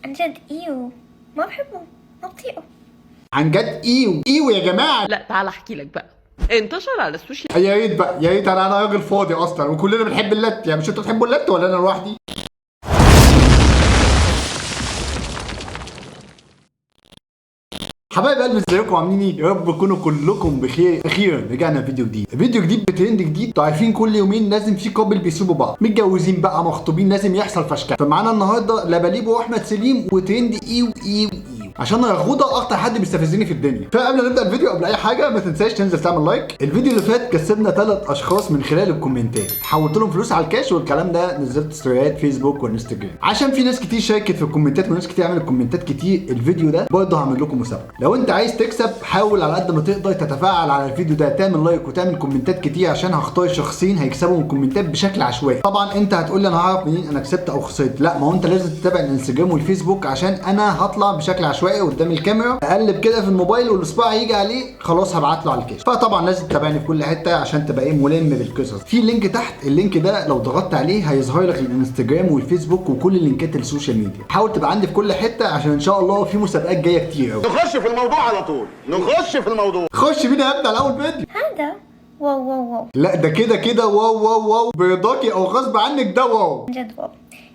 عن جد ew، ما بحبه، ما بطيقه. عن جد ew ew يا جماعة. لا تعال احكي لك بقى، انتشر على ال social. يا ريت بقى، يا ريت. انا راجل فاضي اصلا وكلنا بنحب اللت، يعني مش انتوا بتحبوا اللت ولا انا لوحدي؟ حبايب قلبي ازيكم عاملين ايه؟ يا رب تكونوا كلكم بخير. اخيرا رجعنا فيديو جديد، فيديو جديد بترند جديد. انتوا عارفين كل يومين لازم في couple بيسيبوا بعض، متجوزين بقى مخطوبين، لازم يحصل فشكه. فمعانا النهارده لباليبو واحمد سليم و trend ew ew ew، عشان رغوده اكتر حد بيستفزني في الدنيا. فقبل ما نبدا الفيديو، قبل اي حاجة ما تنساش تنزل تعمل like. الفيديو اللي فات كسبنا 3 اشخاص من خلال الكومنتات، حولت لهم فلوس على الكاش والكلام ده، نزلت ستوريات فيسبوك وانستجرام عشان في ناس كتير شاركت في الكومنتات وناس كتير عملت كومنتات كتير. الفيديو ده برضه هعمل لكم مسابقة، لو انت عايز تكسب حاول على قد ما تقدر تتفاعل على الفيديو ده، تعمل like وتعمل كومنتات كتير عشان هختار شخصين هيكسبوا من الكومنتات بشكل عشوائي. طبعا انت هتقول لي انا هعرف منين انا كسبت او خسرت؟ لا، ما هو انت لازم تتابع الانستجرام والفيسبوك عشان انا هطلع بشكل عشوائي قدام الكاميرا اقلب كده في الموبايل والاصبع يجي عليه خلاص هبعت له على الكاش. فطبعا لازم تتابعني في كل حتة عشان تبقى ايه ملم بالقصص. في link تحت، ال link ده لو ضغطت عليه هيظهر لك الانستجرام والفيسبوك وكل اللينكات ال social media. حاول تبقى عندي في كل حتة عشان ان شاء الله في مسابقات جاية كتير قوي. نخش في الموضوع على طول، نخش في الموضوع. خش بينا يا ابني على اول فيديو. هذا wow wow wow. لا ده كده كده wow wow wow، برضاكي او غصب عنك ده wow. عن جد wow.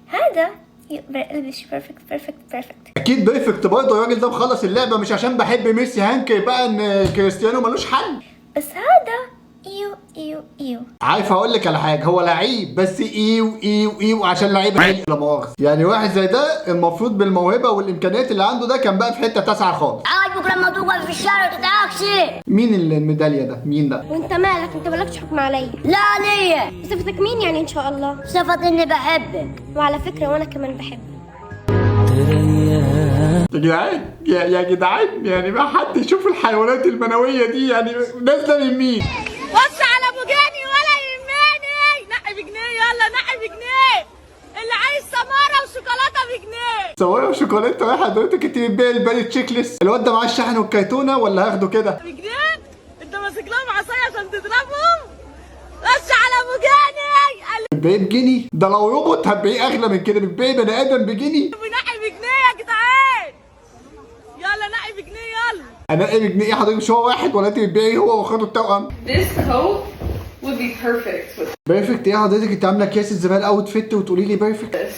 هذا يقبر قلبي شي perfect perfect perfect. اكيد perfect برضه، الراجل ده مخلص اللعبة. مش عشان بحب ميسي هنكر بقى ان كريستيانو ملوش حل، بس هذا ew ew ew. عارف هقول لك على حاجة، هو لعيب بس ew ew ew عشان لعيب عيل لا مؤاخذة. يعني واحد زي ده المفروض بالموهبه والامكانيات اللي عنده ده كان بقى في حتة تسعة خالص. عاجبك لما توقف في الشارع وتتعاكسي؟ مين الميداليه ده؟ مين ده؟ وانت مالك؟ انت مالكش حكم عليا. لا ليا. بصفتك مين يعني ان شاء الله؟ صفت اني بحبك. وعلى فكرة وانا كمان بحبك. يا جدعان يا جدعان، يعني ما حد يشوف الحيوانات المنوية دي يعني نازله من مين؟ بص على ابو جاني ولا يهمني، نقي بجنيه، يلا نقي بجنيه، اللي عايز سماره وشوكولاته بجنيه. سماره وشوكولاته يا حضرتك؟ انت بتبيعي البالي تشيكلس؟ الواد ده معاه الشحن والكيتونه ولا هاخده كده؟ بجنيه؟ انت ماسك لهم عصاية عشان تضربهم؟ بص على ابو جاني بتبيعيه بجنيه؟ ده لو روبوت هتبيعيه اغلى من كده، بتبيعي بني ادم بجنيه؟ نقي بجنيه يا جدعان، يلا نقي بجنيه يلا. انا ايه بجنيه ايه حضرتك؟ مش هو واحد ولا انت بتبيعي هو واخده التوأم؟ This coat would be perfect with perfect ايه حضرتك؟ انت عامله اكياس الزبالة outfit وتقولي لي perfect؟ this.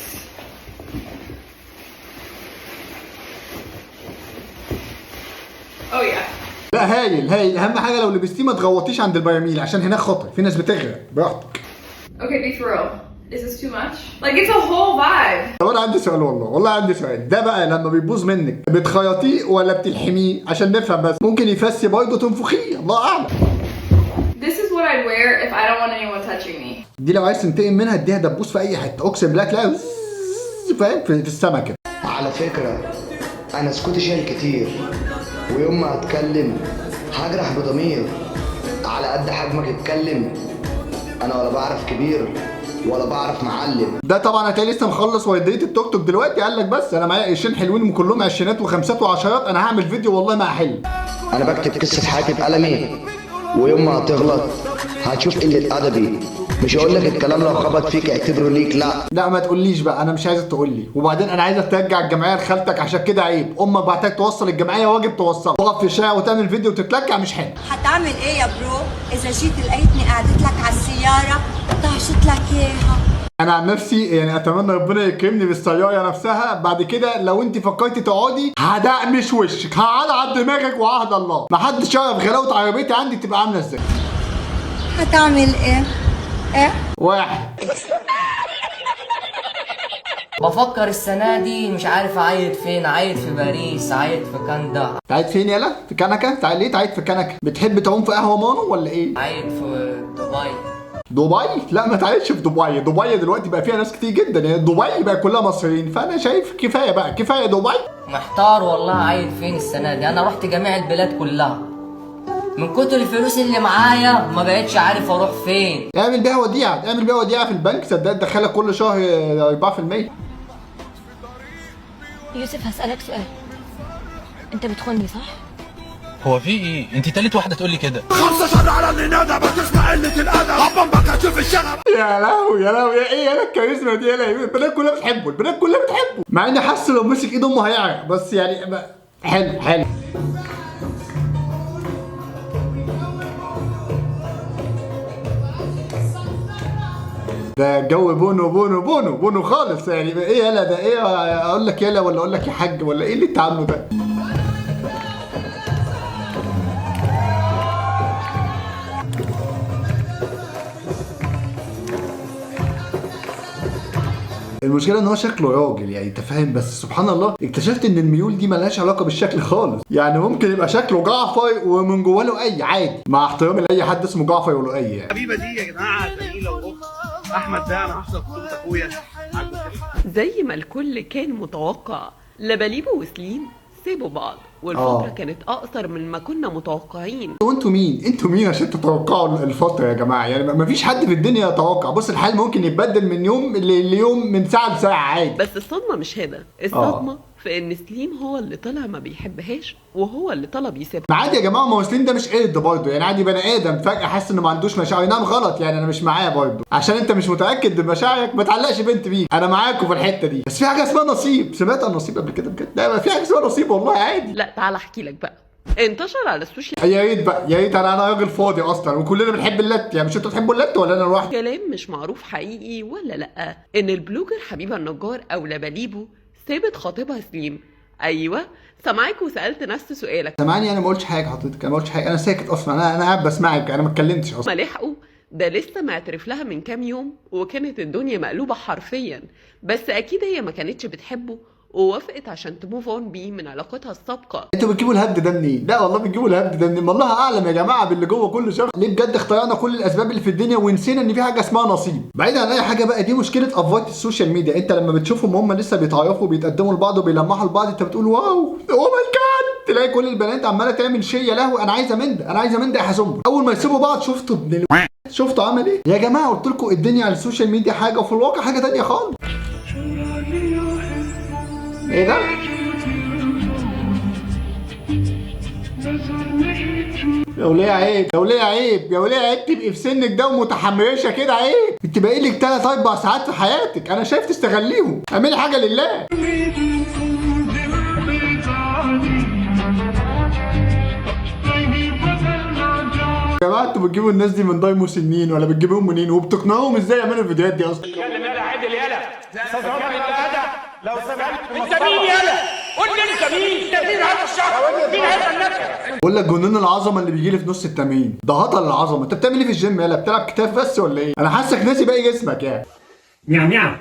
Oh yeah. لا هايل هايل. اهم حاجة لو لبستيه ما تغوطيش عند البراميل عشان هناك خطر، في ناس بتغرق. براحتك. Okay, be for real. Is this too much? Like it's a whole vibe. طب انا عندي سؤال، والله عندي سؤال. ده بقى لما بيبوظ منك بتخيطيه ولا بتلحميه؟ عشان نفهم بس. ممكن يفسي برضه تنفخيه، الله اعلم. This is what I'd wear if I don't want anyone touching me. دي لو عايز تنتقم منها اديها دبوس في اي حتة، اقسم بالله تلاقيها فاهم في السما كده. على فكرة أنا سكوتي شايل كتير، ويوم ما هتكلم هجرح بضمير. على قد حجمك اتكلم، أنا ولا بعرف كبير ولا بعرف معلم. ده طبعا هتلاقيه لسه مخلص وردية التوك توك دلوقتي، قال لك بس انا معايا قرشين حلوين كلهم عشرينات وخمسات وعشرات، انا هعمل فيديو والله ما هحل. أنا بكتب قصة حياتي بقلمي، ويوم ما هتغلط هتشوف قلة أدبي. مش هقول لك الكلام لو خبط فيك اعتبره ليك، لا. لا ما تقوليش بقى، انا مش عايزك تقول لي. وبعدين انا عايزك ترجع الجمعية لخالتك عشان كده عيب، امك بعتك توصل الجمعية واجب توصلها. تقف في الشارع وتعمل فيديو وتتلكع مش حلو. حتعمل ايه يا bro اذا جيت لقيتني قعدت لك على السيارة طعشت لك اياها؟ انا عن نفسي يعني اتمنى ربنا يكرمني بالسيارة نفسها بعد كده. لو انت فكرتي تقعدي هدقمش وشك، هقعد دماغك وعهد الله محدش يعرف غلاوه عربيتي عندي تبقى عامله ازاي. حتعمل ايه؟ ايه؟ واحد. بفكر السنة دي مش عارف أعيد فين، أعيد في باريس، أعيد في كندا، تعيد فين يالا؟ في كنكه؟ تعيد ليه تعيد في كنكه؟ بتحب تعوم في قهوة مانو ولا ايه؟ أعيد في دبي. دبي؟ لا ما تعيدش في دبي، دبي دلوقتي بقى فيها ناس كتير جدا، يعني دبي بقى كلها مصريين، فانا شايف كفاية بقى، كفاية دبي. محتار والله أعيد فين السنة دي، أنا رحت جميع البلاد كلها، من كتر الفلوس اللي معايا ما بقتش عارف أروح فين. اعمل بيها وديعة، اعمل بيها وديعة في البنك، صدق تدخلك كل شهر 4%. يوسف هسألك سؤال، انت بتخوني صح؟ هو في ايه؟ انت تالت واحدة تقول لي كده. 15 على اللي نادى بتسمع قلة الادب، هبا بكتف الشغب. يا لهوي يا لهوي، يا ايه يا الكاريزما دي، يا لهوي. البنات كلها بتحبه، البنات كلها بتحبه، مع اني حاسه لو مسك ايد امه هيعرق، بس يعني حلو حلو. ده جو بونو بونو بونو بونو خالص يعني. ايه يلا ده، ايه اقول لك يلا ولا اقول لك يا حاج ولا ايه اللي انت عامله ده؟ المشكلة ان هو شكله راجل يعني، انت فاهم، بس سبحان الله اكتشفت ان الميول دي ملهاش علاقة بالشكل خالص، يعني ممكن يبقى شكله جعفر ومن جواه لؤي عادي، مع احترامي لاي حد اسمه جعفر ولؤي يعني. حبيبه دي يا جماعة زميله واخت احمد ده، انا هحضر خطوبه اخويا. زي ما الكل كان متوقع، لباليبو وسليم سيبوا بعض، والفترة كانت أقصر من ما كنا متوقعين. وانتوا مين؟ انتوا مين عشان تتوقعوا الفترة يا جماعة؟ يعني مفيش حد في الدنيا يتوقع. بص الحال ممكن يتبدل من يوم ليوم، من ساعة لساعة عادي. بس الصدمة مش هنا، الصدمة في إن سليم هو اللي طلع ما بيحبهاش وهو اللي طلب يسيبها. ما عادي يا جماعة، ما هو سليم ده مش قرد برضه يعني، عادي بني آدم فجأة حس إنه ما عندوش مشاعر. نعم غلط يعني، أنا مش معاه برضه، عشان أنت مش متأكد بمشاعرك ما تعلقش بنت بيك، أنا معاكم في الحتة دي. بس في حاجة اسمها نصيب، سمعت عن نصيب قبل كده بجد؟ لا، ما في حاجة اسمها نصيب والله، عادي. لا تعال احكي لك بقى، انتشر على ال social. يا ريت بقى، يا ريت. انا راجل فاضي اصلا، وكلنا بنحب اللت يعني، مش انتوا بتحبوا اللت ولا انا لوحدي؟ كلام مش معروف حقيقي ولا لا، ان ال blogger حبيبه النجار او لباليبو سابت خطيبها سليم. ايوه سامعاك وسالت نفس سؤالك. سامعني؟ انا ما قلتش حاجة حضرتك، انا ما قلتش حاجة، انا ساكت اصلا، انا قاعد بسمعك، انا ما اتكلمتش اصلا. ما لحقوا ده لسه معترف لها من كام يوم، وكانت الدنيا مقلوبة حرفيا، بس اكيد هي ما كانتش بتحبه ووافقت عشان ت move on بيه من علاقتها السابقة. انتوا بتجيبوا الهبد ده منين؟ لا والله بتجيبوا الهبد ده منين؟ والله اعلم يا جماعة باللي جوه كل شخص. ليه بجد اخترعنا كل الاسباب اللي في الدنيا ونسينا ان في حاجة اسمها نصيب؟ بعيدا عن اي حاجة بقى، دي مشكلة افوات ال social media. انت لما بتشوفهم هم لسه بيتعرفوا وبيتقدموا لبعض وبيلمحوا لبعض، انت بتقول wow oh my God، تلاقي كل البنات عماله تعمل شيء، يا لهوي انا عايزه من ده، انا عايزه من ده يا حزنبل. اول ما يسيبوا بعض شفتوا ابن شفتوا عمل ايه؟ يا جماعة قلت لكم الدنيا على ال social media حاجة وفي الواقع حاجة ثانية خالص. ايه ده؟ يا وليه عيب، يا وليه عيب، يا وليه عيب تبقي في سنك ده ومتحمشه كده، عيب. انت باقي لك 3 4 ساعات في حياتك، انا شايف تستغليهم، اعملي حاجة لله. يا جماعة انتوا بتجيبوا الناس دي من دايمو سنين ولا بتجيبوهم منين؟ وبتقنعوهم ازاي يعملوا الفيديوهات دي اصلا؟ لو سمحت انت مين يالا؟ قول لي انت مين؟ انت مين هذا الشخص؟ مين هذا النفس؟ بقول لك جنون العظمة اللي بيجي لي في نص التمرين ده، هطل العظمة. انت بتعمل ايه في الجيم يالا؟ بتلعب كتاف بس ولا ايه؟ انا حاسك ناسي باقي جسمك يعني. نعم نعم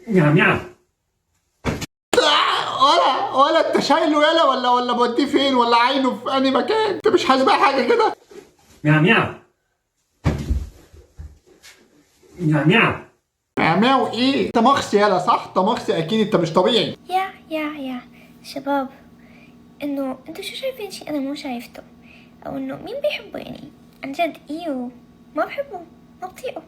نعم نعم. ولا انت شايله يالا ولا موديه فين ولا عينه في انهي مكان؟ انت مش حاسس بقى حاجة كده؟ نعم نعم نعم نعم. ماو ايه؟ انت مخصي يالا صح؟ انت مخصي اكيد، انت مش طبيعي. يا يا يا شباب، انه انتوا شو شايفين شيء انا مو شايفته، او انه مين بيحبه يعني؟ عن جد ew ما بحبه، ما بطيقه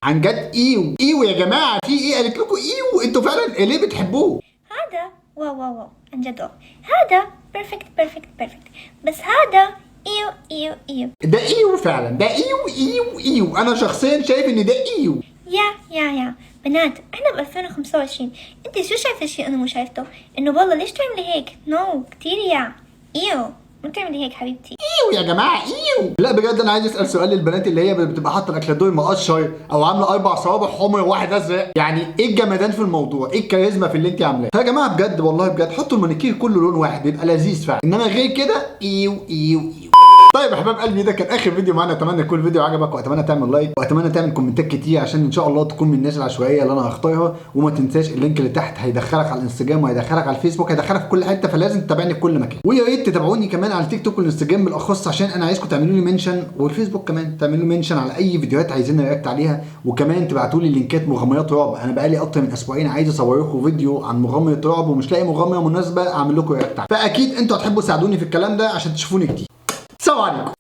عن جد. ew ew يا جماعة، في ايه؟ قالت لكم ew، انتوا فعلا ليه بتحبوه؟ هذا wow wow wow عن جد wow. هذا perfect perfect perfect، بس هذا ew ew ew. ده ew فعلا، ده ew ew ew. انا شخصيا شايف ان ده ew. يا يا يا بنات، احنا ب 2025، انت شو شايفه شيء انا مو شايفته؟ انه والله ليش تعملي هيك؟ no كثير يا ew، مو تعملي هيك حبيبتي. ew يا جماعة ew. لا بجد انا عايز اسال سؤال للبنات اللي هي بتبقى حاطه الاكلادور مقشر او عامله 4 صوابع حمر وواحد ازرق، يعني ايه الجمدان في الموضوع؟ ايه الكاريزما في اللي انت عاملاه؟ يا جماعة بجد والله بجد حطوا المانيكير كله لون واحد بيبقى لذيذ فعلا، انما غير كده ew ew ew. طيب يا حبايب قلبي، ده كان اخر فيديو معانا. اتمنى يكون الفيديو عجبك، واتمنى تعمل like، واتمنى تعمل كومنتات كتير عشان ان شاء الله تكون من الناس العشوائية اللي انا هختارها. وما تنساش ال link اللي تحت هيدخلك على الانستجرام وهيدخلك على الفيسبوك، هيدخلك في كل حتة، فلازم تتابعني في كل مكان. ويا ريت تتابعوني كمان على التيك توك والانستجرام بالاخص، عشان انا عايزكم تعملوا لي mention، والفيسبوك كمان تعملوا لي mention على اي فيديوهات عايزين react عليها، وكمان تبعتوا لي لينكات مغامرات رعب. انا بقالي اكتر من اسبوعين عايز اصور لكم فيديو عن مغامرة رعب ومش لاقي مغامرة مناسبة اعمل لكم react عليها، فاكيد انتوا هتحبوا تساعدوني في الكلام ده عشان تشوفوني كتير. السلام عليكم.